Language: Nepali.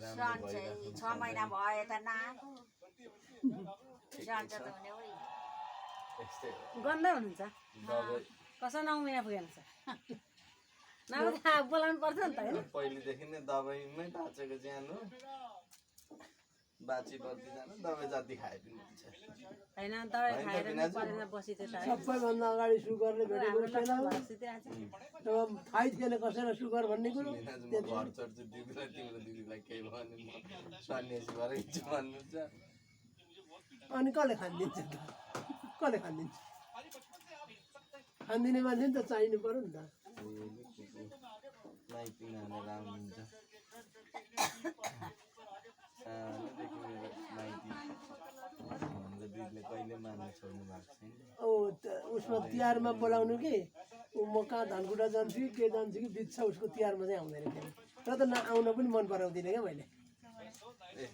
राम्रो भइरहेको 6 महिना भयो त नआएको जान्छ त हुने हो यस्तै गन्दै हुनुहुन्छ दबाई कसो 9 महिना पुगेको छ नभए बोलाउनु पर्छ नि त होइन पहिलेदेखि नै दबाईमै बाँचेको ज्यान हो बाँची बल्ती जानु दबाई जति खाए पनि हुन्छ होइन दबाई खाएर नै परेर बसिदियो त सबैभन्दा अगाडि सुगरले भेटेको छैन अब थाहै थिएन कसैलाई सुगर भन्ने कुरो म घर चढ्छु दिदीलाई तिम्रो दिदीलाई केही भन्यो म सन्यासी भएर हिँड्छु भन्नुहुन्छ अनि कसले खानिदिन्छ त कसले खानिदिन्छ खानिदिने मान्छे नि त चाहिनु पर्यो नि त माइती नानेर आउनुहुन्छ सानोदेखि मेरो माइती हाम्रो दिदीले कहिले मान्न छोड्नु भएको छैन औ उसमा तिहारमा बोलाउनु कि म कहाँ धनकुटा जान्छु कि के जान्छु कि बित्छ उसको तिहारमा चाहिँ आउँदैन फेरि र त नआउन पनि मन पराउँदिनँ क्या मैले ए